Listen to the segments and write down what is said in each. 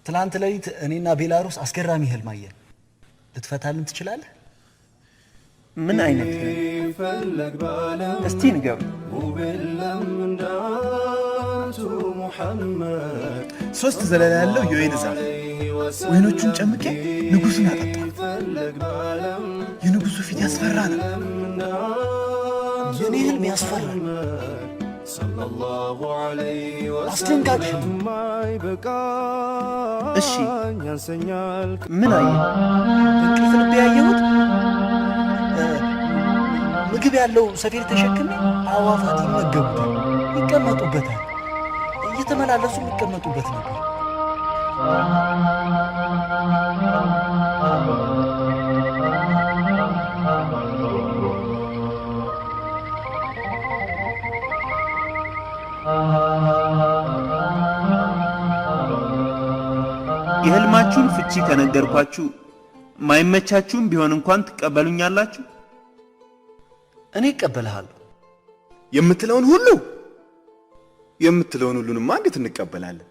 ትላንት ሌሊት እኔና ቤላሩስ አስገራሚ ህልም አየን። ልትፈታልን ትችላለህ? ምን አይነት ህልም? እስቲ ንገሩ። ሶስት ዘለላ ያለው የወይን ዛፍ፣ ወይኖቹን ጨምቄ ንጉሱን አጠጣ። የንጉሱ ፊት ያስፈራ ነበር። የኔ ህልም ያስፈራል። አስደንጋጭ ህልም። እሺ፣ ምን አየህ? በእንቅልፍ ልቤ ያየሁት ምግብ ያለው ሰፌድ ተሸክሜ አዋፋት ይመገቡታል፣ ይቀመጡበታል፣ እየተመላለሱ የሚቀመጡበት ነበር። የህልማችሁን ፍቺ ከነገርኳችሁ ማይመቻችሁም ቢሆን እንኳን ትቀበሉኛላችሁ? እኔ እቀበልሃለሁ። የምትለውን ሁሉ የምትለውን ሁሉንማ እንዴት እንቀበላለን?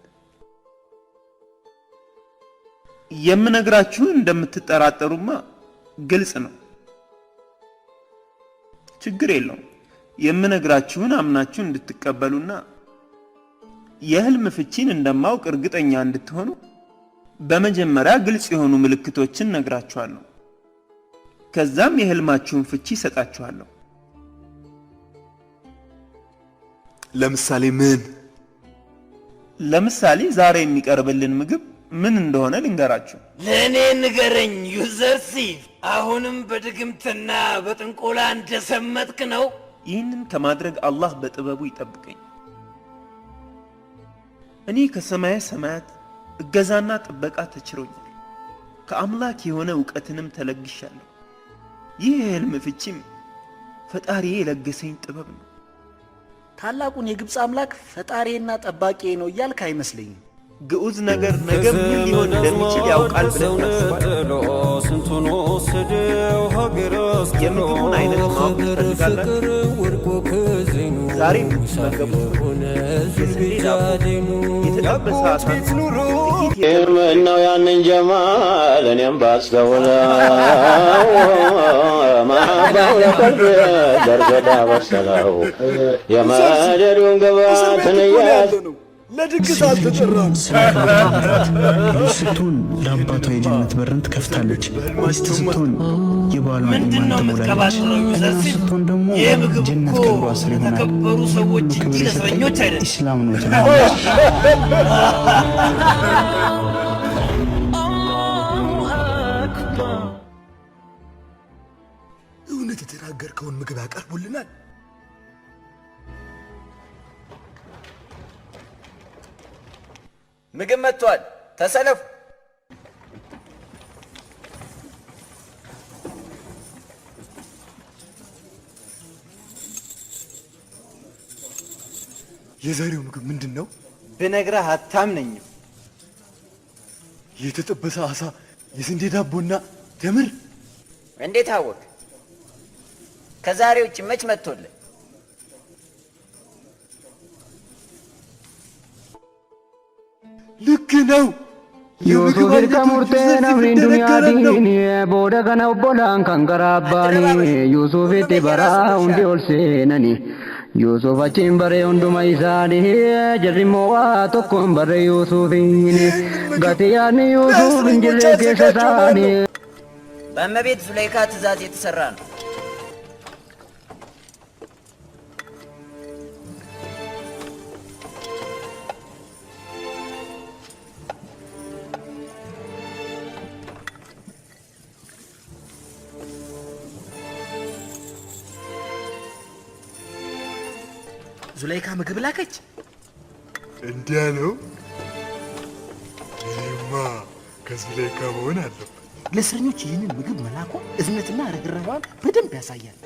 የምነግራችሁን እንደምትጠራጠሩማ ግልጽ ነው። ችግር የለውም። የምነግራችሁን አምናችሁ እንድትቀበሉና የህልም ፍቺን እንደማውቅ እርግጠኛ እንድትሆኑ በመጀመሪያ ግልጽ የሆኑ ምልክቶችን ነግራችኋለሁ። ከዛም የህልማችሁን ፍቺ እሰጣችኋለሁ። ለምሳሌ ምን? ለምሳሌ ዛሬ የሚቀርብልን ምግብ ምን እንደሆነ ልንገራችሁ። ለእኔ ንገረኝ ዩዘርሲፍ፣ አሁንም በድግምትና በጥንቆላ እንደሰመጥክ ነው? ይህንን ከማድረግ አላህ በጥበቡ ይጠብቀኝ። እኔ ከሰማየ ሰማያት እገዛና ጥበቃ ተችሮኛል። ከአምላክ የሆነ እውቀትንም ተለግሻለሁ። ይህ የህልም ፍቺም ፈጣሪዬ የለገሰኝ ጥበብ ነው። ታላቁን የግብፅ አምላክ ፈጣሪዬና ጠባቂዬ ነው እያልክ አይመስለኝም። ግዑዝ ነገር ነገ ምን ሊሆን እንደሚችል ያውቃል ብለህ ታስባለህ? የምግቡን አይነት ማወቅ ትፈልጋላችሁ? ዛሬ የምትመገቡት ምግብ የስንዴ ዳቦ፣ የተጠበሰ ዓሣና ጥቂት የተመረጡ ምነው ያንን ጀማል እኔም ባስተውለው፣ መሐባው ለቀልብ ደርሶ ዳበሰለው የመደዱን እስር ቤት ግባትን እኮ ነው እያዝ ያለነው። ለድግስ አልተጠራም። ስለ አባት ልጅ ስትሆን ለአባቷ የጀነት በርን ትከፍታለች። ሚስት ስትሆን የባሏን ምንድን ኢማን ነው ትሞላለች። የምትቀባጥረው እናት ዩዘርሲፍ? ስትሆን ደግሞ ይህ ምግብ ጀነት እኮ ከእግሯ ስር ይሆናል። ለተከበሩ ይህ ሁሉ ሰዎች እንጂ ክብር የሰጠኝ ለእስረኞች አይደለም። ኢስላም ነው ትላለች። እውነት የተናገርከውን ምግብ ያቀርቡልናል? ምግብ መጥቷል። ተሰለፉ። የዛሬው ምግብ ምንድን ነው? ብነግረህ አታምነኝም። የተጠበሰ ዓሣ፣ የስንዴ ዳቦና ተምር። እንዴት አወቅ? ከዛሬ ውጭ መች መጥቶልህ? ልክ ነው። የምግብ Yuusuf erga አይነቶቹ murtee ዩዘርሲፍ namni እንደነገረን ነው። duniyaatiin booda kana obbolaan kan garaa አትረባበሽ። abbaanii ሁሉም Yuusufitti የየራሱ baraa ድርሻ hundi አለው። ol seenani Yuusuf achiin baree hunduma isaanii jarri immoo waa tokko hin barre Yuusufiin ይህንን ምግብ gati yaadni Yuusuf hin ለእስረኞች jirre keessa ያዘጋጀው ማን ነው? isaanii. በእመቤት ዙለይካ ትእዛዝ የተሰራ ነው። ዙላይካ ምግብ ላከች። እንዲያ ነው። ይህማ ከዙሌይካ መሆን አለበት። ለእስረኞች ይህንን ምግብ መላኳ እዝነትና ርኅራኄዋን በደንብ ያሳያል።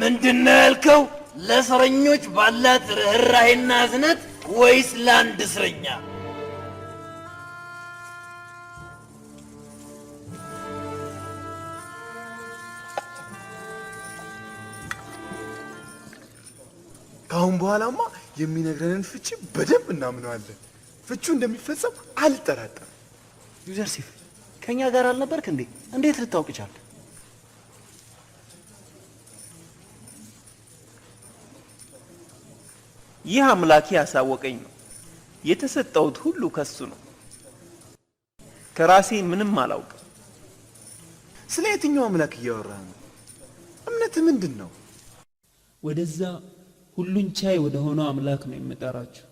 ምንድን ነው ያልከው? ለእስረኞች ባላት ርኅራሄና እዝነት ወይስ ለአንድ እስረኛ? ከአሁን በኋላማ የሚነግረንን ፍቺ በደንብ እናምነዋለን። ፍቺው እንደሚፈጸም አልጠራጠርም። ዩዘርሲፍ ከኛ ጋር አልነበርክ እንዴ? እንዴት ልታውቅ ቻልክ? ይህ አምላኬ ያሳወቀኝ ነው። የተሰጠሁት ሁሉ ከሱ ነው። ከራሴ ምንም አላውቅም። ስለ የትኛው አምላክ እያወራህ ነው? እምነትህ ምንድን ነው? ወደዛ ሁሉን ቻይ ወደ ሆነው አምላክ ነው የምጠራችሁ።